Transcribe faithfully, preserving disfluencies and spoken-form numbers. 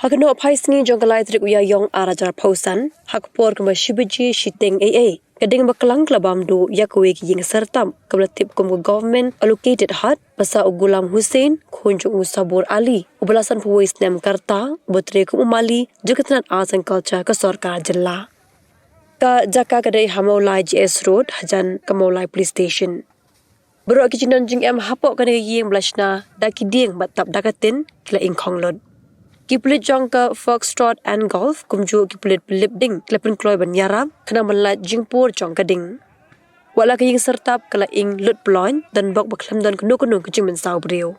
Ha ka nohphai sngi jong ka lai tarik u Ïaïong ar hajar arphew san, ha ka por kumba shi baje shiteng ei ei, ka ding baklang ka la bam duh ïa kawei ka ïing syrtap kaba la tip kum ka Government Allocated Hut, basa u Ghulam Hussain, khun jong u Sabur Ali, uba la sanphew wei snem ka rta, uba trei kum u mali jong ka tnat Arts and Culture ka sorkar jylla. Ka jaka ka dei ha Mawlai G S Road, hajan ka Mawlai Police Station. Baroh ki jingdon jingem hapoh kane ka ïing ba la shna da ki dieng bad tap da ka tin ki la ingkhong lut. Ki pulit jong ka Foxtrot and Golf kumjuh ki pulit ba lip ding ki la pynkloi ban ïarap khnang ban lait jingpur jong ka ding. Wat la ka ïing syrtap ka la ing lut ploiñ, don bok ba khlem don kano kano ka jingmynsaw briew.